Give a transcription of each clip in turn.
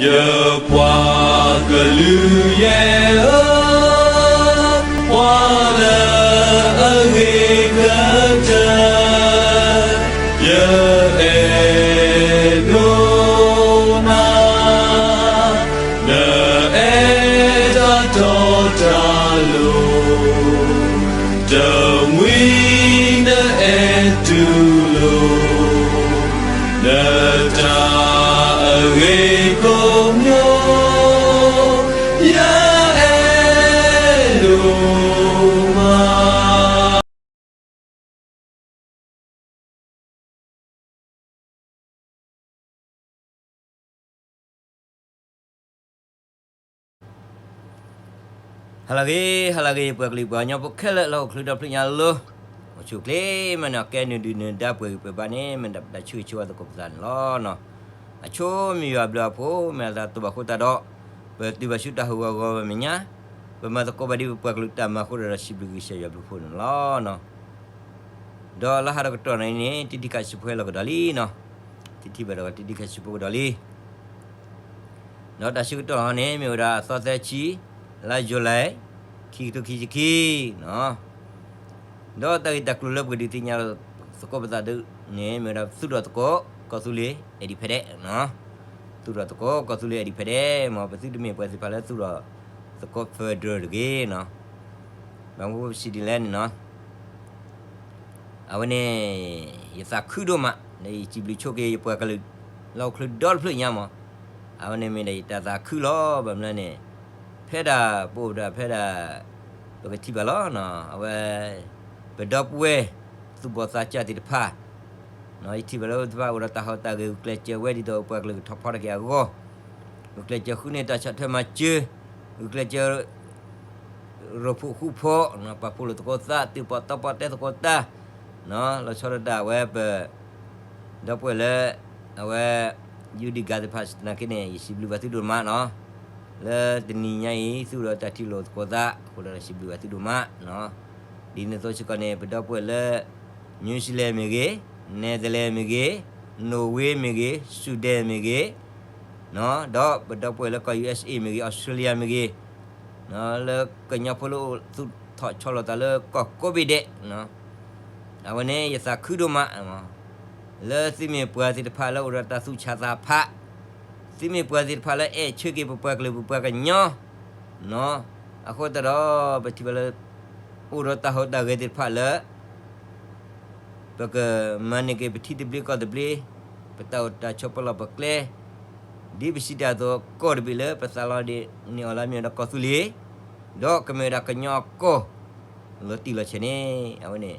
ယပှၤကလုာ်ယဲၢ်ဧၢ, ပှၤလၢအဂ့ၤကတၢၢ်, ယအဲၣ်ဒိးနၤ, နအဲၣ်တၢ်တီတၢ်လိၤ, တမှံၤနအဲၣ်တူၢ်လိာ် နတၢ်အဂ့ၤကိးမံၤ, ယအဲၣ်ဒိးမး. ဟါလၢအဂ့ၤ, ဟါလၢအဂ့ၤ ပှၤကလုာ်ပှၤကညီဖိခဲလၢာ်လၢဟီၣ်ခိၣ်ချၢဒီဖျၢၣ်ညါလီၤ. အိၣ်ဆူၣ်အိၣ်ချ့မးန့ၣ် ကဲနုာ်ဒုးနုာ်ဒါပှဲၤဂံၢ်ပှဲၤဘါန့ၣ် မ့ၢ်ဒၣ်ပတၢ်ဆၢဂ့ၤဆၢဝါသကိးပသးန့ၣ်လီၤ. အဆိမုၢ်ယွၤဘျုးအဖှိၣ် မ့ၢ်အသးတဘၣ်ဃိသတးဒီး ပတုၤဘၣ်ဆူတၢ်ဟးဂီၤဂီၤဘၣ်မဲာ်ညါ, ပမၤသကိးဘၣ်ဒ်ပပှၤကလုာ်တၢ်မၤအဃိဒီး စံးဘျုးကစၢ်ယွၤဘျုးဖှိၣ်န့ၣ်လီၤ. ဒီးလၢဟါဒီးကတီၢ်န့ၣ်န့ၣ် တံထံၣ်ခးစံးဖှဲလီၤကဒီးလံနီၤ, တထံၣ်ဘၣ်ဒီးတံထံၣ်ခးစံးဖှဲကဒီးလံ. ဒီးတၢ်ဆၢကတီၢ်ဟီန့ၣ် မ့ၢ်ဝဲဒၣ်အသီသၢဆံ လါယူၤလံ ခံကထိခံဆံခံနီၤ. ဒီးတၢ်ဂ့ၢ်တၢ်ကျိၤလၢပကဒုးသ့ၣ်ညါသကိးပသးဒ်န့ၣ် မ့ၢ်ဝဲဒၣ်သူၣ်ထီၣ်သကိး ကီၢ်သူလ့ၤ independent နီၤ, သူၣ်ထီၣ်သကိး ကီၢ်သူလ့ၤ independent မ့ၢ်ပသုတမ့ၢ်ပှၤသ့ၣ်တဖၣ်လၢသူၣ်ထီၣ်သကိး federal တဂ့ၤနီၤ. ဘၣ်မနုၤပစံးဒ်လဲၣ်န့ၣ်နီၤ အဝဲန့ၣ် ယသးခုဒိၣ်မး ဒီးယစံးဘျုးဆိက့ၤယပှၤကလုာ် လၢဟီၣ်ခိၣ်ချၢဒီတဖျၢၣ်ညါမး, အဝဲန့ၣ်မ့ၢ်ဒၣ်ယတၢ်သးခုလီၤ. ဘၣ်မနုၤလဲၣ်န့ၣ် ဖဲဒၣ်ပအိၣ်ဒၣ်ဖဲဒၣ် ပကထံၣ်ဘၣ်လီၤ. အဝဲ ပဒီပုၢ်ဝဲၢ် သူၣ်ဘီၣ်သးစၢ်သ့ၣ်တဖၣ် ယထံၣ်ဘၣ်လၢသ့ၣ်တဖၣ်အိၣ်ဒီးတၢ်ဟူးတၢ်ဂဲၤ ဂုာ်ကျဲးစၢးဝဲဒ်သိးပှၤကလုာ်ကထီၣ်ဖီတၢ်က့ၤအဂီၢ်, ဂုာ်ကျဲးစၢးဃုန့ၢ်တၢ်ဆီၣ်ထွဲမၤစၢၤ, ဂုာ်ကျဲးစၢး ရိဖှိၣ်ဃူဖိး ပာ်ဖှိၣ်လိာ်သကိးသး သုးပီၣ်တီပီၣ်တဲသကိးတၢ်, လီၤဆီဒၣ်တၢ်ဝဲပ ဒီပုၢ်ဝဲၢ်လၢ အဝဲ ယူဒံၣ်ဂၤသ့ၣ်တဖၣ်သနာ်က့န့ၣ် ယစံးဘျုးဘၣ်သုဒိၣ်မးနီၤ. လၢတနံၤညါအံၤ သုအိၣ်ဒီးတၢ်ထံၣ်လိာ်သကိးသး အဃိဒီးယစံးဘျုးဘၣ်သုဒိၣ်မးနီၤ. ဒ်န့ၣ်အသိးစ့ၢ်ကီးန့ၣ် ပဒီပုၢ်ဝဲၢ်လၢ New Zealand မ့ၢ်ဂ့ၤ, Netherlands မ့ၢ်ဂ့ၤ, Norway မ့ၢ်ဂ့ၤ, Sweden မ့ၢ်ဂ့ၤ ဒီးပဒီပုၢ်ဝဲၢ်လၢကီၢ် ယူအက်စ်အေး မ့ၢ်ဂ့ၤ, အီစထြ့လယါမ့ၢ်ဂ့ၤ, လၢကညီဖိလၢအိၣ်သူၣ်ထီၣ်ဆီလီၤသးလၢကီၢ်ကိးဘ့ၣ်ဒဲး အဝဲန့ၣ် ယသးခုဒိၣ်မး လၢသုမ့ၢ်ပှၤသ့ၣ်တဖၣ်လၢအိၣ်ဒီးတၢ်သူၣ်ဆါသးဖး, သုမ့ၢ်ပှၤသ့ၣ်တဖၣ်လၢအဲၣ်ဆၢက့ၤပပှၤကလုာ်ပပှၤကညီ, အဃိသတးဒီး ပထံၣ်ဘၣ်လၢ အိၣ်ဒီးတၢ်ဟူးတၢ်ဂဲၤသ့ၣ်တဖၣ်လၢ ပကမၤန့ၢ်က့ၤပထံသဘျ့ကီၢ်သဘျ့, ပတၢ်အိၣ်တၢ်ဆိးပလီၢ်ပကျဲ, ဒ်ပစံးတၢ်အသိး ကီၢ်တဘ့ၣ်လၢပသးလီၤန့ၢ်အီၤလၢအမ့ၢ်ဝဲဒၣ်ကီၢ်သူလ့ၤ, ဒီးကမ့ၢ်ဝဲဒၣ်ကညီအကီၢ် လီၤတံၢ်လီၤဆဲးန့ၣ် အဝဲန့ၣ်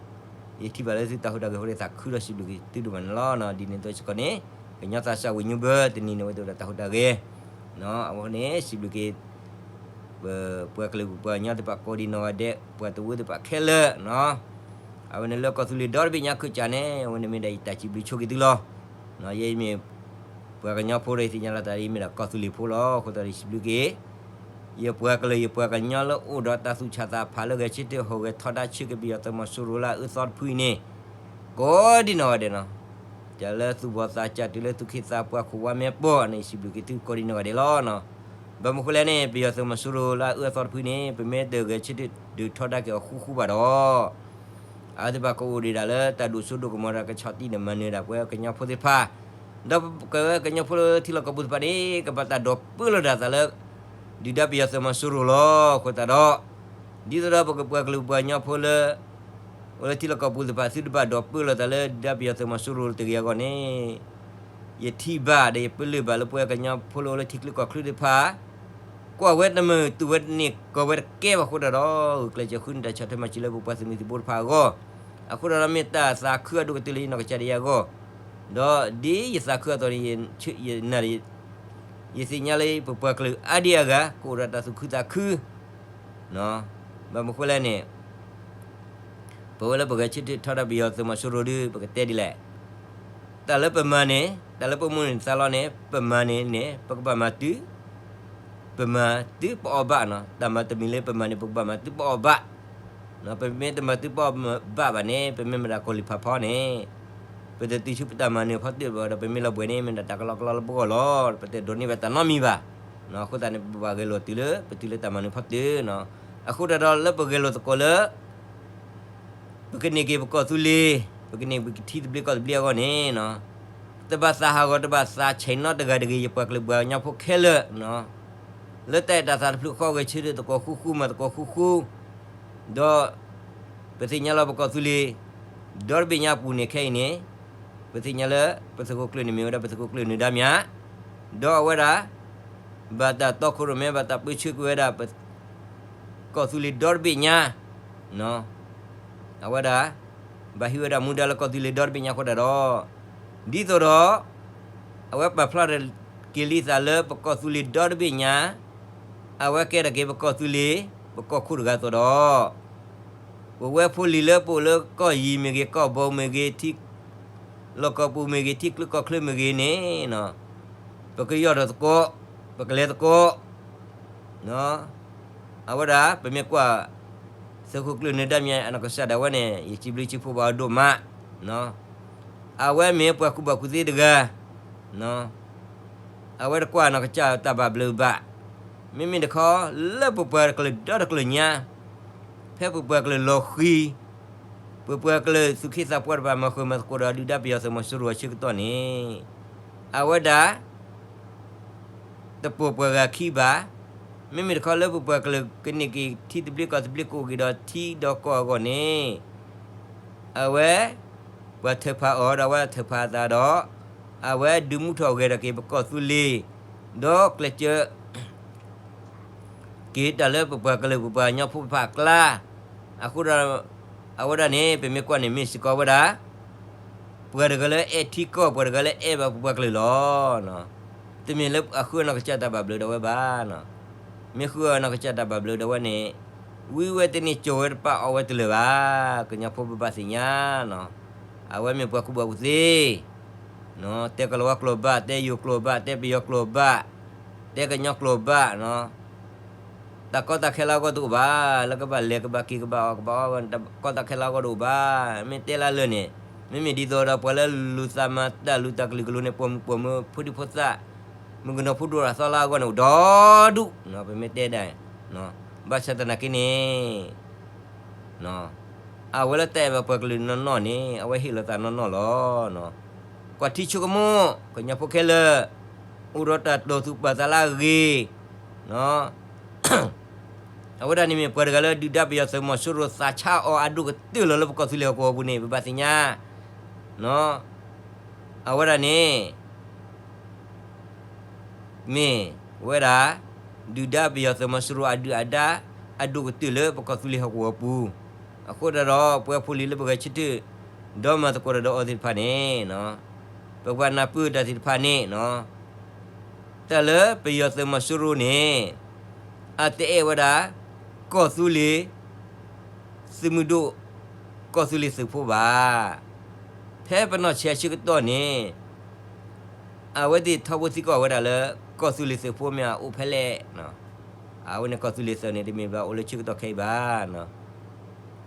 ယထံၣ်ဘၣ်လၢသုတၢ်ဟူးတၢ်ဂဲၤအဃိန့ၣ် သးခုဒီးစံးဘျုးက့ၤသုဒိၣ်မးန့ၣ်လီၤ. ဒ်န့ၣ်အသိးစ့ၢ်ကီးန့ၣ် ကညီသးစၢ်ဝံၤညူဘၢ တနံၤန့ၣ်ဝဲတအိၣ်ဒီးတၢ်ဟူးတၢ်ဂဲၤ, အဝဲန့ၣ် စံးဘျုးက့ၤ ပပှၤကလုာ်ပပှၤကညီသ့ၣ်တဖၣ်ကိးဒံးနီၢ်ဂၤဒဲး ပှၤတဝၢသ့ၣ်တဖၣ်ခဲလၢာ်, အဝဲန့ၣ်လၢကီၢ်သူလ့ၤဒီတဘ့ၣ်ညါခၢၣ်စးန့ၣ် အဝဲန့ၣ်မ့ၢ်ဒၣ်ယတၢ်စံးဘျုးဆိက့ၤသုလီၤ. ယဲအံၤမ့ၢ် ပှၤကညီဖိဒီး ယသ့ၣ်ညါလီၤသး ယမ့ၢ်ဒၣ်ကီၢ်သူလ့ၤဖိလီၤ. အဃိသတးဒီး ယစံးဘျုးက့ၤ ယပှၤကလုာ်ယပှၤကညီလၢအိၣ်ဒီးတၢ်သူၣ်ဆါသးဖးလၢဂဲၤဆၢထၢၣ်ဟူးဂဲၤထီဒါဆၢက့ၤပယီၤသုးမီၤစိရိၤလၢအအၢသီတဖုအံၤန့ၣ် ကိးဒံးနီၢ်ဂၤဒဲးနီၤ, တုၤလၢသူၣ်ဘီၣ်သးစၢ် တုၤလၢသူၣ်က့သးပှၢ်ခိၣ်ဝါမဲာ်ပှီၢ်န့ၣ် ယစံးဘျုးက့ၤသုကိးဒံးနီၢ်ဂၤဒဲးလီၤ. ဘၣ်မနုၤဃိလဲၣ်န့ၣ် ပယီၤသုးမီၤစိရိၤလၢအအၢအသီတဖုန့ၣ် ပမ့ၢ်တဂဲၤဆၢထၢၣ်ဒုးထီဒါက့ၤအီၤဃူဃူဘၣ်ဒီး အဝဲသ့ၣ်တဖၣ်ကအိၣ်ဒံးဒၣ်လၢတၢ်ဒိၣ်စိဒိၣ်ကမီၤဒီး ကဆီၣ်တံၢ်န့ၣ် မၤနၢၤဒၣ်ပဝဲကညီဖိသ့ၣ်တဖၣ်, ဒီးကဝဲကညီဖိလၢထံလီၢ်ကီၢ်ပူၤသ့ၣ်တဖၣ်န့ၣ် ကဘၣ်တၢ်ဒိးပၢလီၤဒၣ်သးလၢ ဒုၣ်ဒါပယီၤသုးမီၤစိရိၤလီၤ. အဃိသတးဒီး ဒ်သိးဒီးပကပှၤကလုာ်ပှၤကညီဖိလၢ အိၣ်လၢထံလီၢ်ကီၢ်ပူၤသ့ၣ်တဖၣ် သုတဘၣ်ဒိးပၢလီၤသးလၢ ဒုၣ်ဒါပယီၤသုးမီၤစိရိၤတဂ့ၤအဂီၢ်န့ၣ် ယထံၣ်ဘၣ်ဒီးယပလၢၢ်ဘၣ်လၢပဝဲကညီဖိလၢအိၣ်လၢထံချၢကီၢ်ချၢသ့ၣ်တဖၣ် ကွၢ်ဝဲတမုာ် တူၢ်ဝဲတန့ၢ် ကီၢ်ဝဲတကဲဘၣ်အဃိသတးဒီး ဂုာ်ကျဲးစၢးဃုန့ၢ်တၢ်ဆီၣ်ထွဲမၤစၢၤလၢပပှၤသုးမုၢ်သံၣ်ဘိတဖၣ်အဂီၢ်, အဃိသတးဒီးမ့ၢ်တၢ်သးခုအဒိၣ်ကတၢၢ်လၢယနီၢ်ကစၢ်ဒၣ်ယဲအဂီၢ်, ဒီးဒ်ယသးခုအသိးန့ၣ် ယနာ်ဒီး ယသ့ၣ်ညါလၢပပှၤကလုာ်အါဒံအါဂၤ ကအိၣ်ဒီးတၢ်သူၣ်ခုသးခု ဘၣ်မနုၤဃိလဲၣ်န့ၣ် ပဝဲလၢပဂဲၤဆၢထၢၣ်ထီဒါပယီၤသုးမီၤစိရိၤဒီး ပကတဲဒ်လဲၣ်, တၢ်လၢပမၤန့ၣ် တၢ်လၢပမိၣ်န့ၢ်သးလီန့ၣ် ပမၤန့ၣ်န့ၣ် ပကဘၣ်မၤတုၤ ပမၤတုၤပအီၣ်ဘၣ်နီၤ, တၢ်မၤတမံၤလၢပမၤန့ၣ် ပကဘၣ်မၤတုၤပအီၣ်ဘၣ်, ပမ့ၢ်တမၤတုၤပအီၣ်ဘၣ်ဘၣ်န့ၣ် ပမ့ၢ်မတၤကီၢ်လံၢ်ဖးဖီန့ၣ် ပတတုၤဆူပတၢ်မၤနၢၤဖီတၢၣ်ဘၣ်ဒီး ပမ့ၢ်လီၤဘှံးန့ၣ် မ့ၢ်ဒၣ်တၢ်ကလီကလီလၢပဂီၢ်လီၤ. ပတဒိးန့ၢ်ဘၣ်တၢ်နီတမံၤဘၣ်. အဃိသတးန့ၣ် ပဘၣ်ဂဲၤလိာ်တုၤလၢ ပတုၤလၢတၢ်မၤနၢၤဖီတၢၣ်နီၤ. အဃိသတးဒီးလၢပဂဲၤလိာ်သကိးလၢ ပကန့ၢ်က့ၤပကီၢ်သူလ့ၤ, ပကန့ၢ်ပကထံသဘျ့ကီၢ်သဘျ့အဂီၢ်န့ၣ်, တဘၣ်သးဟးဂီၤ တဘၣ်သးဆဲးနီတဂၤတဂ့ၤ ယပှၤကလုာ်ပှၤကညီဖိခဲလၢာ်, လၢတၢ်အဲၣ်တၢ်သးတဖျၢၣ်ဃီဂဲၤဆၢထၢၣ်သကိးဃူဃူ မၤသကိးဃူဃူ, ဒီး ပသ့ၣ်ညါလီၤပကီၢ်သူလ့ၤ ဒီတဘ့ၣ်ညါပူၤန့ၣ်ခဲအံၤန့ၣ်, ပသ့ၣ်ညါလၢ ပသုးခိၣ်ကျၢၢ်န့ၣ်မ့ၢ်ဝဲဒၣ်ပသုးခိၣ်ကျၢၢ်နၢၤဒါမ့ၢ်ဧါ, ဒီးအဝဲဒၣ် ဘၣ်တၢ်တီခိၣ်ရိၣ်မဲ ဘၣ်တၢ်ပၢဆှၢက့ၤဝဲဒၣ် ပကီၢ်သူလ့ၤဒီတဘ့ၣ်ညါ, အဝဲဒၣ် ဘၣ်ဟံးဝဲဒၣ်မူဒါလၢကီၢ်သူလ့ၤဒီတဘ့ၣ်ညါအဃိသတးဒီး, ဒ်သိးဒီး အဝဲပာ်ဖျါထီၣ်က့ၤလံသးလၢပကီၢ်သူလ့ၤဒီတဘ့ၣ်ညါ, အဝဲကဲထီၣ်က့ၤပကီၢ်သူလ့ၤ ပကီၢ်ခိၣ်တဂၤအသိးဒီး ပဝဲဖိလံၤလၢပအိၣ်လၢကီၢ်ယံၤမ့ၢ်ဂ့ၤ ကီၢ်ဘီမ့ၢ်ဂ့ၤ ထံ လီၢ်ကီၢ်ပူၤမ့ၢ်ဂ့ၤ ထံချၢကီၢ်ချၢမ့ၢ်ဂ့ၤန့ၣ်, ပကယီၢ်ထီၣ်သကိး, ပကလဲၤသကိး, အဝဲဒၣ် ပမ့ၢ်ကွၢ် သုးခိၣ်ကျၢၢ်နၢၤဒါမ့ၢ်အနီၢ်ကစၢ်ဒၣ်ဝဲန့ၣ် ယစံးဘျုးစံးဖှိၣ်ဘၣ်အီၤဒိၣ်မး, အဝဲမ့ၢ်ပှၤကူၣ်ဘၣ်ကူၣ်သ့တဂၤ အဝဲတကွၢ်နီၢ်ကစၢ်တၢ်ဘၣ်ဘျုးဘၣ်, မ့မ့ၢ်တခီ လၢပပှၤကလုာ်ဒီတကလုာ်ညါ, ဖဲပပှၤကလုာ်လီၤဃံၤ, ပပှၤကလုာ်သူၣ်က့သးပှၢ်တဖၣ် မၤဃုာ်မၤသကိးဒီးဒုၣ်ဒါပယီၤသုးမီၤစိရိၤအဆၢကတီၢ်န့ၣ်, အဝဲဒၣ် တပိာ်ပှၤဂၤခံဘၣ်, မ့မ့ၢ်တခီလၢပပှၤကလုာ်ကန့ၢ်က့ၤ ထံသဘျ့ကီၢ်သဘျ့ကအိၣ်က့ၤဒီးထံဒီးကီၢ်အဂီၢ်န့ၣ်, အဝဲ ပှၤထုးဖးအီၤဒီးအဝဲထုးဖးအသးဒီး, အဝဲဒုးမူထီၣ်ဂဲၤထီၣ်က့ၤပကီၢ်သူလ့ၤ, ဒီးကျဲးစၢး က့ၤတၢ်လၢပပှၤကလုာ်ပပှၤကညီဖိတဖၣ်အကျါ, အဃိဒီး အဝဲဒၣ်န့ၣ် ပမ့ၢ်ကွၢ်န့ၣ်မ့ၢ်စ့ၢ်ကီးဝဲဒၣ် ပှၤတဂၤလၢအဲၣ်ထံကီၢ် ပှၤတဂၤလၢအဲၣ်ဘၣ်ပပှၤကလုာ်လီၤ. တမ့ၢ်လၢအဃုအနီၢ်ကစၢ်တၢ်ဘၣ်ဘျုးဒီးဝဲဘၣ်. မ့ၢ်ဃုအနီၢ်ကစၢ်တၢ်ဘၣ်ဘျုးဒီးဝဲန့ၣ်, ဝံဝဲတန့ၢ် ကၠီၣ်ဝဲတပာ် အီၣ်ဝဲတလၢာ်ဘၣ်. ကညီဖိပဘၣ်သ့ၣ်ညါ, အဝဲမ့ၢ်ပှၤကူၣ်ဘၣ်ကူၣ်သ့ တဲကလၤဝါကျိာ်ဘၣ်, တဲယိၤကျိာ်ဘၣ်, တဲပယီၤကျိာ်ဘၣ်, တဲကညီကျိာ်ဘၣ်, တၢ်ကီတၢ်ခဲလၢအဂီၢ်တအိၣ်ဘၣ်, လၢကဘၣ်လဲၤကဘၣ်က့ၤကဘၣ်အီၣ်ကဘၣ်အီ, တၢ်ကီတၢ်ခဲလၢအဂီၢ်တအိၣ်ဘၣ်. မ့ၢ်တဲလၢလၢာ်န့ၣ်, မ့မ့ၢ်ဒ်သိးဒီးပှၤလၢလူၤသးမၤတၢ်လူၤတၢ်ကလုာ်ကလုာ်န့ၣ် ပိာ်မုၣ်ပိာ်မၢၤ ဖိဒံဖိသၣ်, မုၣ်ကနီၤဖိဒိၣ်တၢ်သီလၢအဂီၢ်န့ၣ် အိၣ်ဒီဒူၣ်, ပမ့ၢ်တဲဒၣ်, ဘၣ်ဆၣ်သနာ်က့န့ၣ် အဝဲလၢတၢ်အဲၣ်ဘၣ်ပှၤကလုာ်နီၢ်နီၢ်န့ၣ် အဝဲဟ့ၣ်လီၤသးနီၢ်နီၢ်လီၤ. ကွၢ်ထံဆိကမိၣ် ကညီဖိခဲလၢာ်, အိၣ်ဒီးတၢ်တိာ်သူၣ်ပာ်သးလၢအဂ့ၤ, အဝဲဒၣ်န့ၣ်မ့ၢ်ပှၤတဂၤလၢဒုၣ်ဒါပယီၤသုးမီၤစိရိၤသးဆါအီၤအဒိၣ်ကတၢၢ်လီၤလၢပကီၢ်သူလ့ၤဟီၣ်ကဝီၤပူၤန့ၣ် ပဘၣ်သ့ၣ်ညါ, အဝဲဒၣ်န့ၣ် မ့ၢ်ဝဲဒၣ် ဒုၣ်ဒါပယီၤသုးမီၤစိရိၤအဒုၣ်အဒါ အဒိၣ်ကတၢၢ်လၢပကီၢ်သူလ့ၤဟီၣ်ကဝီၤပူၤ, အဃိသတးဒီး ပဝဲဖိလံၤလၢပဂဲၤဆၢထၢၣ် ဒီးမၤသကိးတၢ်ဒီးအီၤသ့ၣ်တဖၣ်န့ၣ်, ပပှၤနၢ်ပၢၢ်တၢ်သ့ၣ်တဖၣ်န့ၣ်, တၢ်လၢပယီၤသုးမီၤစိရိၤန့ၣ် အတအဲၣ်ဝဲဒၣ် ကီၢ်သူလ့ၤ သုးမုၢ်ဒိၣ် ကီၢ်သူလ့ၤသုးဖိဘၣ်. ဖဲပနီၢ်ဆဲးဆၢကတီၢ်န့ၣ် အဝဲသ့ၣ်ထီဘိသံကွၢ်ဝဲဒၣ်လၢ ကီၢ်သူလ့ၤသုးဖိမ့ၢ်အအိၣ်ဖဲလဲၣ်. အဝဲန့ၣ်ကီၢ်သူလ့ၤသုးန့ၣ် တမ့ၢ်ဘၣ်အိၣ်လၢဆၢကတီၢ်ခဲအံၤဘၣ်.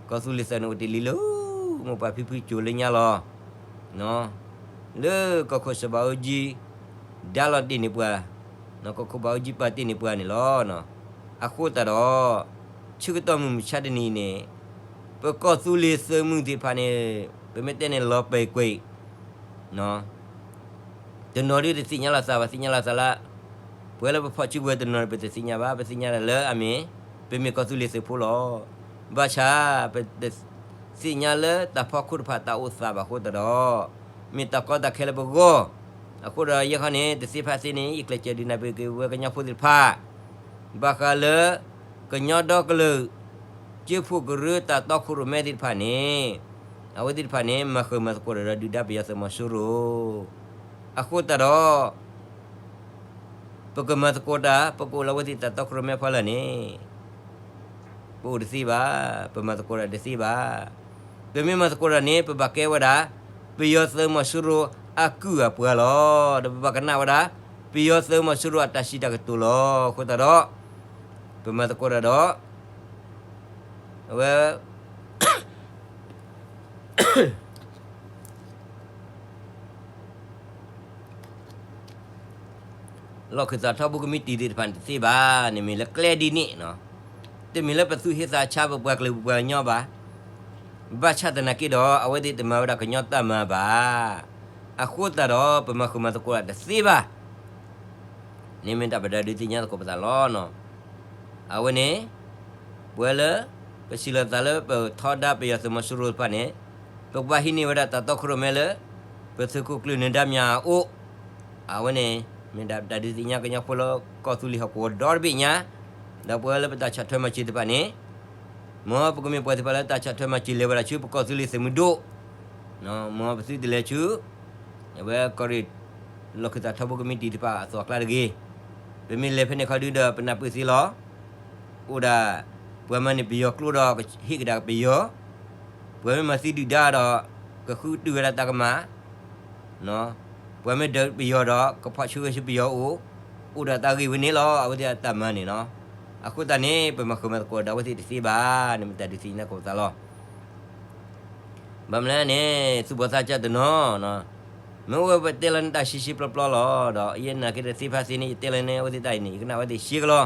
ကီၢ်သူလ့ၤသုးန့ၣ်အိၣ်တ့ၢ်လံလၢ မိၢ်ပၢ်ဖံဖုကိၤလၢညါလီၤ. လၢကီၢ်ခိၣ်စီၤဘးအူကၠံ ဒါလီၤတ့ၢ်န့ၢ်ပှၤ, ကီၢ်ခိၣ်ဘးအူကၠံပာ်တ့ၢ်န့ၢ်ပှၤန့ၣ်လီၤ. အဃိသတးဒီး ဆၢကတီၢ်မုၢ်မဆါတနံၤအံၤန့ၣ် ပကီၢ်သူလ့ၤသုးမုၢ်သ့ၣ်တဖၣ်န့ၣ် ပမ့ၢ်တဲန့ၣ်လီၤပဲာ်ကွံာ် တနီၤဒုးတသ့ၣ်ညါလီၤသးဘၣ် သ့ၣ်ညါလီၤသးလၢ ပှၤလၢပဖီၣ်စုကဝဲၤတနီၤန့ၣ် ပတသ့ၣ်ညါဘၣ် ပသ့ၣ်ညါဒၣ်လၢအမ့ၢ် ပမ့ၢ်ကီၢ်သူလ့ၤသုးဖိလီၤ. ဘၣ်ဆၣ် ပတသ့ၣ်ညါလၢတၢ်ဖီခိၣ်တဖၣ်တၢ်အိၣ်သးဘၣ်အဃိသတးဒီး မ့ၢ်တၢ်ကီတၢ်ခဲလၢပဂီၢ်, အဃိဒီးယဲခီန့ၣ် တသ့ဖးသ့န့ၣ် ယကျဲးစၢးဒုးနၢ်ပၢၢ်က့ၤဝဲကညီဖိသ့ၣ်တဖၣ် ဘၣ်ဃးလၢ ကညီဒီကလုာ် ကၠိဖိကရၢတၢ်တီခိၣ်ရိၣ်မဲသ့ၣ်တဖၣ်န့ၣ်, အဝဲသ့ၣ်တဖၣ်န့ၣ် မၤဃုာ်မၤသကိးတၢ်ဒီးဒုၣ်ဒါပယီၤသုးမီၤစိရိၤ, အဃိသတးဒီး ပကမၤသကိးတၢ် ပကအိၣ်လၢအဝဲသ့ၣ်တၢ်တီခိၣ်ရိၣ်မဲဖီလာ်န့ၣ် ပအိၣ်တသ့ဘၣ်, ပမၤသကိးတၢ်တသ့ဘၣ်. ပမ့ၢ်မၤသကိးတၢ်န့ၣ် ပဘၣ်ကဲဝဲဒၣ် ပယီၤသုးမီၤစိရိၤအကုၢ်အပှၤလီၤ. ဒီးပဘၣ်ကနၣ်ဝဲဒၣ် ပယီၤသုးမီၤစိရိၤအတၢ်စံးတၢ်ကတိၤလီၤ. အဃိသတးဒီး ပမၤသကိးတၢ်ဒီး အဝဲ ပ လီၢ်ခၢၣ်သးထီဘိကမံးတံာ်သ့ၣ်တဖၣ်န့ၣ်တသ့ဘၣ်, န့ၣ်မ့ၢ်လၢကျဲဒ်န့ၣ်, တမ့ၢ်လၢပသူၣ်ဟ့သးဆါပပှၤကလုာ်ပပှၤကညီဘၣ်. ဘၣ်ဆၣ်သနာ်က့ဒီး အဝဲသ့ၣ်တမၤဝဲဒၣ်ကညီတၢ်မၤဘၣ်. အဃိသတးဒီး ပမၤဃုာ်မၤသကိးတၢ်တသ့ဘၣ်. န့ၣ်မ့ၢ်တၢ်ပတၢ်ဒုးသ့ၣ်ညါသကိးပသးလီၤ. အဝဲန့ၣ် ပဝဲလၢ ပစံးလီၤသးလၢပထီဒါပယီၤသုးမီၤစိရိၤတဖၣ်န့ၣ် ပကဘၣ်ဟံးန့ၢ်ဝဲဒၣ်တၢ်တီခိၣ်ရိၣ်မဲလၢ ပသုးခိၣ်ကျၢၢ်နၢၤဒါမၠးအအိၣ်, အဝဲန့ၣ် မ့ၢ်ဒၣ်ပတၢ်ဒုးသ့ၣ်ညါကညီဖိလၢကီၢ်သူလ့ၤဟီၣ်ကဝီၤဒီတဘ့ၣ်ညါ, ဒီးပဝဲလၢပတၢ်ဆီၣ်ထွဲမၤစၢၤတဖၣ်န့ၣ် မ်ပကမ့ၢ်ပှၤသ့ၣ်တဖၣ်လၢတၢ်ဆီၣ်ထွဲမၤစၢၤလဲၤဝဲဒၣ်ဆူပကီၢ်သူလ့ၤသုးမုၢ်ဒိၣ်, မ်ပသုတလဲၤဆူ အဝဲကီၢ်ရ့ၣ် လီၢ်ခၢၣ်သးထီဘိကမံးတံာ်တဖၣ်အသိးအကျါတဂ့ၤ. ပမ့ၢ်လဲၤဖဲန့ၣ်ခီဒုဒီးပနၢ်ပၢၢ်သ့လီၤ. အိၣ်ဒၣ် ပှၤမၤန့ၢ်ပယီၤကျိဒီးကဟ့ၣ်ကဒါက့ၤပယီၤ, ပှၤမ့ၢ်မၤသံဒုၣ်ဒါဒီး ကဃုတုၤဝဲဒၣ်တၢ်ကမၣ်, ပှၤမ့ၢ်ဒုးပယီၤဒီး ကဖီၣ်ဆှၢဝဲဆူပယီၤအအိၣ်, အိၣ်ဒီးတၢ်ဂ့ၢ်ဝဲန့ၣ်လီၤ. အဝဲသ့ၣ်အတၢ်မၤန့ၣ်နီၤ. အဃိသတးန့ၣ် ပမၤဃုာ်မၤသကိးဒီးအဝဲသ့ၣ်တသ့ဘၣ်, န့ၣ်မ့ၢ်တၢ်ဒုးသ့ၣ်ညါသကိးပသးလီၤ. ဘၣ်မနုၤလဲၣ်န့ၣ် သူၣ်ဘီၣ်သးစၢ်တနီၤ မ့ၢ်အိၣ်ဝဲပတဲလီၤန့ၢ်တၢ်ရှဲရှဲပျီပျီလီၤ. ဒီးယနာ်က့ဒီးသ့ၣ်ဖးသ့န့ၣ် ယတဲလီၤန့ၢ်အဝဲသ့ၣ်တၢ်အံၤန့ၣ် ယကနၣ်အဝဲသ့ၣ်ရှဲကလီၤ.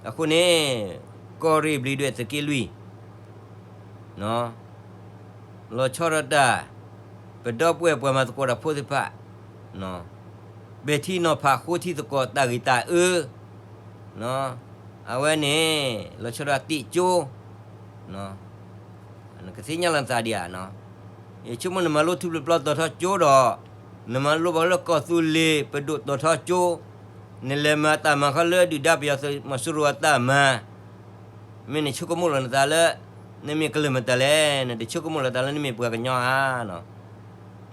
အဃိန့ၣ် ကီၢ်ရ့ၣ်ဘျံးဒွဲၣ်သုးက့လွံၢ် လီၤဆီဒၣ်တၢ် ပဒီပုၢ်ဝဲၢ်ပှၤမၤသကိးတၢ်ဖိသ့ၣ်တဖၣ် ပဲာ်ထံနီၤဖးဃိထံသကိးတၢ်ဂ့ၢ်တၢ်အၢ, အဝဲန့ၣ် လီၤဆီဒၣ်တၢ်တ့ၢ်ကၠိ, နကသ့ၣ်ညါလီၤနသးဒံးဧါ. ယဆိကမိၣ်နမၤလိထူပျီပျီတီၤထီကၠိဒီး နမၤလိဘၣ်လၢကီၢ်သူလ့ၤပဒိၣ်တီၤထီကၠိ, နလဲၤမၤတၢ်မၤဃီလၢဒုၣ်ဒါပယီၤသုးမီၤစိရိၤအတၢ်မၤ မ့ၢ်နဆိကမိၣ်လီၤနသးလၢ နမ့ၢ်ကလုၢ်မတၤလဲၣ်, နတဆိကမိၣ်လီၤသးလၢနမ့ၢ်ပှၤကညီဧါ.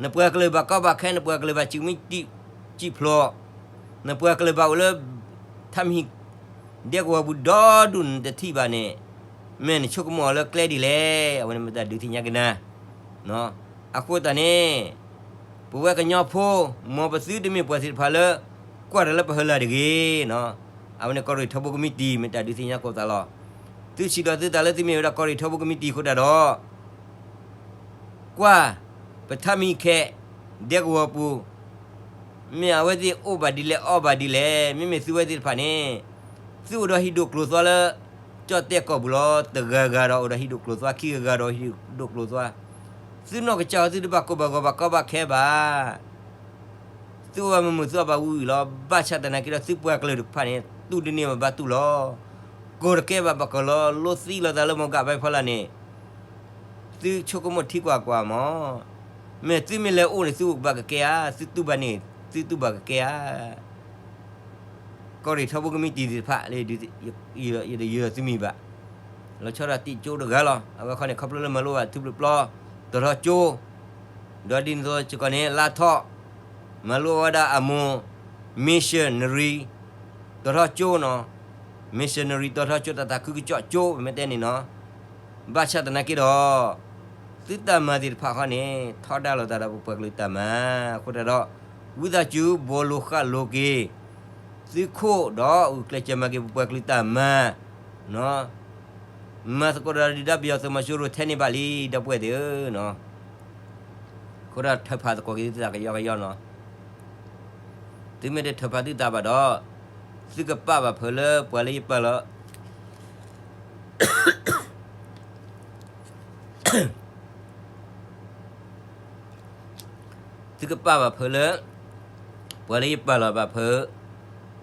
နပှၤကလုာ်ဘၣ်ကီဘၣ်ခဲ, နပှၤကလုာ်ဘၣ်စံးမံစံးဖျိး, နပှၤကလုာ်ဘၣ်အိၣ်လၢ ထးမံၤ ဒဲကဝီၤပူၤဒီဒူၣ်နတထံၣ်ဘၣ်န့ၣ်, မ့ၢ်နဆိကမိၣ်အီၤလၢကျဲဒ်လဲၣ်, အဝဲန့ၣ်မ့ၢ်တၢ်ဒုးသ့ၣ်ညါက့ၤနၤ. အဃိသတးန့ၣ် ပဝဲကညီဖိ မ်ပသုတမ့ၢ်ပှၤသ့ၣ်တဖၣ်လၢ ကွၢ်တၢ်လၢပဟၢလၢ်တဂ့ၤ. အဝဲန့ၣ်ကီၢ်ရ့ၣ်ထီဘိကမံးတံာ် မ့ၢ်တၢ်ဒုးသ့ၣ်ညါသကိးသးလီၤ. သုစံးဒီးသုသးလၢသုမ့ၢ်ဝဲဒၣ်ကီၢ်ရ့ၣ်ထီဘိကမံးတံာ်အဃိတၢ်ဒီး ကွၢ် ပထးမံၤခဲ ဒဲကဝီၤပူၤ မ့ၢ်အဝဲသ့ၣ်အိၣ်ဘၣ်ဒ်လဲၣ်အီၣ်ဘၣ်ဒ်လဲၣ်, မ့မ့ၢ်သုဝဲသ့ၣ်တဖၣ်န့ၣ် သုအိၣ်ဒီးဟံၣ်ဒိၣ်ကျိၤသွါလၢ ကၠီၣ်တဲၣ်ကီၢ်ပူၤလီၤ. တဂၤဂၤဒီးအိၣ်ဒီးဟံၣ်ဒိၣ်ကျိၤသွါ, ခံဂၤဂၤဒီးဟံၣ်ဒိၣ်ကျိၤသွါ, သုနီၢ်ကစၢ်အီၤသုတဘၣ်ကိၢ်ဘၣ်ဂီၤဘၣ်ကီဘၣ်ခဲဘၣ်. သုအိၣ်ဘၣ်မုာ်မုာ်သုအီၣ်ဘၣ်ဝံၤဝံၤလီၤ. ဘၣ်ဆၣ်သနာ်က့ဒီးသုပှၤကလုာ်တဖၣ်န့ၣ် တူၢ်တန့ၢ်ဘၣ်ဘၣ်တူၢ်လီၤ. ကိၢ်တကဲဘၣ်ဘၣ်ကိၢ်လီၤ, လိသံလိာ်သးလၢမိၢ်ကးဘၣ်ဖီလာ်န့ၣ် သုဆိကမိၣ်ထံကွၢ်ကွၢ်မး, မ့ၢ်သုမ့ၢ်လဲၤအိၣ်န့ၣ် သုအိၣ်ဘၣ်ကကဲဧါ, သုတူၢ်ဘၣ်န့ၣ် သုတူၢ်ဘၣ်ကကဲဧါ. ကီၢ်ရ့ၣ်ထီဘိကမံးတံာ်သ့ၣ်တဖၣ် ယတယုၢ်သုမံၤဘၣ်, လီၤဆီဒၣ်တၢ်တ့ၢ်ကၠိတဂၤလီၤ. အဝဲခီန့ၣ် ခီဖျိလၢမၤလိဘၣ်ထူပျီပျီ တီၤထီကၠိ, ဒီးဒ်န့ၣ်အသိးစ့ၢ်ကီးန့ၣ် လါထီၣ် မၤလိဝဲဒၣ်အမိၢ် missionary တီၤထီကၠိနီၤ, missionary တီၤထီကၠိ တၢ်သးခုကစီၣ်ကၠိ ပမ့ၢ်တဲန့ၣ်နီၤ. ဘၣ်ဆၣ်သနာ်က့ဒီး သုတၢ်မၤသ့ၣ်တဖၣ်ခီန့ၣ် ထီဒါလိာ်သးဒီးပပှၤကလုာ်တၢ်မၤ, အဃိတၢ်ဒီး ဝံသးစူၤဘှီလိာ်ဃာ်လိာ်က့ၤ သုခိၣ်ဒီးဂုာ်ကျဲးစၢးမၤက့ၤပပှၤကလုာ်တၢ်မၤ, မၤသကိးဒီးဒုၣ်ဒါပယီၤသုးမီၤစိရိၤထဲန့ၣ်ဘၣ်လံ ဒီပုၢ်ဝဲၢ်သ့ၣ်ဧၢ. အဃိဒီးထၢဖးသကိးက့ၤသုသးကယီကယီနီၤ. သုမ့ၢ်တထၢဖးသုသးဘၣ်ဒီး သုကပာ်ဘၣ်ဖၢလၢပှၤလၢယပာ်လီၤ သုကပာ်ဘၣ်ဖၢလၢ ပှၤလၢယပာ်လီၤဘၣ်ဖၢ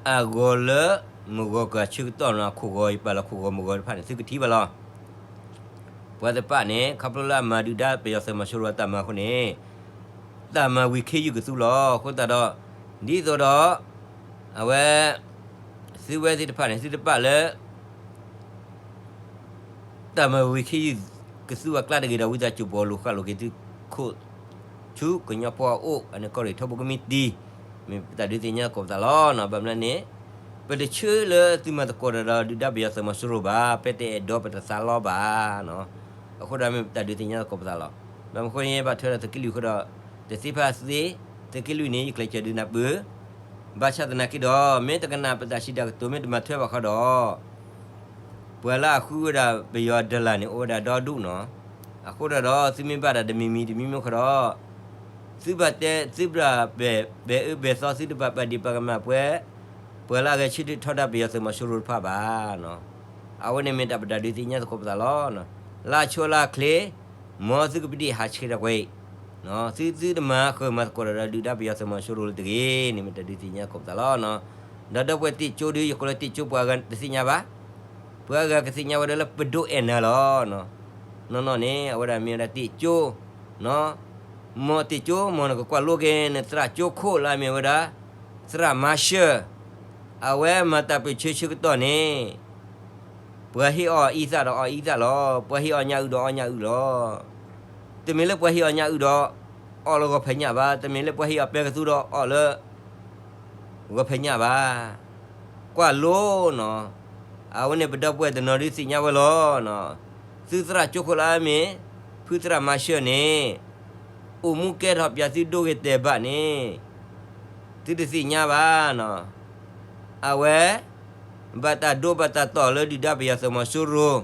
အဂီၤလၢ မုၢ်ဂီၤကဆၢကတီၢ်နီၤ ခိၣ်ဂီၤယပာ်လီၤခိၣ်ဂီၤမုၢ်ဂီၤတဖၣ်န့ၣ် သုကထံၣ်ဘၣ်လီၤ. ပှၤသ့ၣ်တဖၣ်န့ၣ် ခီဖျိလၢအမၤဒုၣ်ဒါပယီၤသုးမီၤစိရိၤအတၢ်မၤအဃိန့ၣ် တၢ်မၤဝံၤခ့ယုၢ်ကသူလီၤ. အဃိသတးဒီး ဒ်သိးဒီး အဝဲ သုဝဲသ့ၣ်တဖၣ်န့ၣ် သုတပာ်လၢ တၢ်မၤဝံၤခ့ယုၢ်ကသူအကျါတဂ့ၤဒီး ဝံသးစူၤဘှီလိာ်ဃာ်လိာ်က့ၤသုခိၣ် ဆူကညီဖိအအိၣ် အန့ၣ်ကီၢ်ရ့ၣ်ထီဘိကမံးတံာ် မ့ၢ်ပတၢ်ဒုးသ့ၣ်ညါသကိးပသးလီၤ. ဘၣ်မနုၤန့ၣ် ပတဆၢလၢသုမၤသကိးတၢ်ဒီးဒုၣ်ဒါပယီၤသုးမီၤစိရိၤဘၣ်, ပတအဲၣ်ဒိးပတသးလီဘၣ်. အဃိဒီးမ့ၢ်ပတၢ်ဒုးသ့ၣ်ညါသကိးပသးလီၤ. ဘၣ်မနုၤအဃိန့ၣ် ယဘၣ်ထွဲဒီးသုးက့လွံၢ်အဃိဒီး တသ့ဖးသ့, သုးက့လွံၢ်န့ၣ် ယကျဲးစၢးဒုးနၢ်ပၢၢ် ဘၣ်ဆၣ်သနာ်က့ဒီး မ့ၢ်တကနၣ်ပတၢ်စံးတၢ်ကတိၤမ့ၢ်တမၤထွဲဘၣ်ဃီဒီး ပှၤလၢအဃုဝဲဒၣ်ပယီၤ dollar န့ၣ် အိၣ်ဝဲဒၣ်ဒီဒူၣ်နီၤ. အဃိဒီး သုမ့ၢ်ဘၣ်တၢ်တမံၤမံၤတမံၤမံၤဃီဒီး သုဘၣ်တဲ သုဘၣ်ပဲာ်အၢပဲာ်သီ သုတဘၣ်ပာ်ဒံးပာ်ကမၣ်ပှဲၤ ပှၤလၢအဂဲၤဆၢထၢၣ်ထီဒါပယီၤသုးမီၤစိရိၤတဖၣ်ဘၣ်. အဝဲန့ၣ်မ့ၢ်တၢ်ပတၢ်ဒုးသ့ၣ်ညါသကိးပသးလီၤ. လၢအဆိလၢအချ့, မ်သုကပဒံၣ်ဟးဆှဲးတၢ်ကွဲး, သုသုတမၤဃၢၤမၤသကိးတၢ်ဒီးဒုၣ်ဒါပယီၤသုးမီၤစိရိၤလၢတဂ့ၤန့ၣ် မ့ၢ်တၢ်ဒုးသ့ၣ်ညါသကိးပသးလီၤ. ဒီးဒီပုၢ်ဝဲၢ်တ့ၢ်ကၠိဒု ယကိးလၢတ့ၢ်ကၠိပှၤအဂၤတသ့ၣ်ညါဘၣ်. ပှၤအဂၤကသ့ၣ်ညါဝဲဒၣ်လၢပဒိၣ်အဲၣ်နၤလီၤ. နီၢ်နီၢ်န့ၣ် အဝဲဒၣ်မ့ၢ်ဝဲဒၣ်တ့ၢ်ကၠိ, မ်တ့ၢ်ကၠိ မ်နကကွၢ်လိက့ၤ နသရၣ်ကၠိခိၣ်လၢအမ့ၢ်ဝဲဒၣ် သရၣ်မၤရှၢၣ်, အဝဲမၤတၢ်ပၢၢ်ဆၢဆၢကတီၢ်န့ၣ် ပှၤဟ့ၣ်အီၤအံသၣ်ဒီးအီအံသၣ်လီၤ. ပှၤဟ့ၣ်အီၤညၣ်အုၣ်ဒီးအီညၣ်အုၣ်လီၤ. တမ့ၢ်လၢပှၤဟ့ၣ်အီၤညၣ်အုၣ်ဒီး အီလၢဂီၤဖဲညၣ်ဘၣ်. တမ့ၢ်လၢပှၤဟ့ၣ်အီၤပဲကသူဒီးအီလၢ ဂီၤဖဲညၣ်ဘၣ်. ကွၢ်လိနီၤ, အဝဲန့ၣ်ပဒီပုၢ်ဝဲၢ်တနီၤဒုးသ့ၣ်ညါဝဲလီၤ. သုသရၣ်ကၠိခိၣ်လၢအမ့ၢ် ဖုသရၣ်မၤရှၢၣ်န့ၣ် အိၣ်မူကဲထီၣ်ပၠးသုဒိဂ့ၤတဲာ်ဘၣ်န့ၣ် သုတသ့ၣ်ညါဘၣ်နီၤ. အဝဲ ဘၣ်တၢ်ဒိဘၣ်တၢ်တီၢ်လၢဒုၣ်ဒါပယီၤသုးမီၤစိရိၤ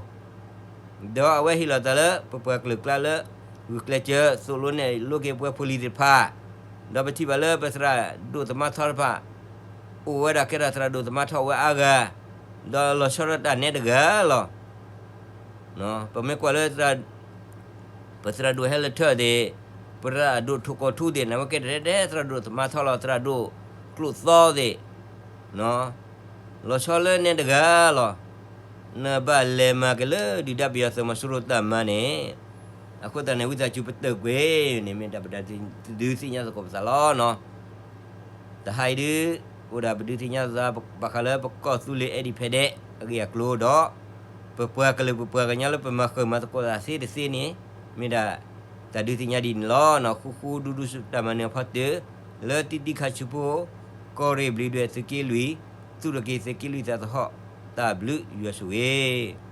ဒီးအဝဲဟ့ၣ်လီၤတၢ်လၢပပှၤကလုာ်ကျါလၢ ဂုာ်ကျဲးစၢး သိၣ်လိနဲၣ်လိက့ၤပှၤဖိလံၤသ့ၣ်တဖၣ်, ဒီးပထံၣ်ဘၣ်လၢပသရၣ်ဒိၣ်သမါထီတဖၣ် အိၣ်ဝဲဒၣ်ကဲထီၣ်သရၣ်ဒိၣ်သမါထီဝဲအါဂၤ, ဒီးလီၤဆီဒၣ်တၢ်နဲတဂၤလီၤ. ပမ့ၢ်ကွၢ်လၢ ပသရၣ်ဒိၣ်ဟဲလၢထၢၣ်သ့ၣ်, ပသရၣ်ဒိၣ်ထိၣ်ကီၢ်ထူသ့ၣ် နဝဲကဲထီၣ်ဒဲဒဲသရၣ်ဒိၣ်သမါထီလီၤ. သရၣ်ဒိၣ်ကျိၣ်သီသ့ၣ် လီၤဆီလၢနဲတဂၤလီၤ. နဘၣ်လဲၤမၤက့ၤလၢဒုၣ်ဒါပယီၤသုးမီၤစိရိၤတၢ်မၤန့ၣ်, အဃိသတးန့ၣ် ဝံသးစူၤပတၢၢ်ကွံာ်န့ၣ် မ့ၢ်တၢ်ပတၢ်ဒုးသ့ၣ်ညါသကိးပသးလီၤနီၤ. တဟါအံၤဒုး အိၣ်ဒၣ်ပဒုးသ့ၣ်ညါသး ဘၣ်ဃးလၢပကီၢ်သူလ့ၤ independent အဂ့ၢ်အကျိၤဒီး ပပှၤကလုာ်ပပှၤကညီလၢပမၤဃၢၤမၤသကိးသးသ့တသ့န့ၣ် မ့ၢ်ဒၣ်တၢ်ဒုးသ့ၣ်ညါဒ်န့ၣ်လီၤ. ဃူဃူဒူဒူတၢ်မၤနၢၤအဖီတၢၢ် လၢတံတံခါဆူဖိ ကီၢ်ရ့ၣ်ဘျုးဒွဲၣ်သုးက့လွံၢ် သူၣ်ထီၣ်က့ၤသုးက့လွံၢ်သးသဟီၣ် တၢ်ဘျုးယွၤဆိၣ်ဂ့ၤ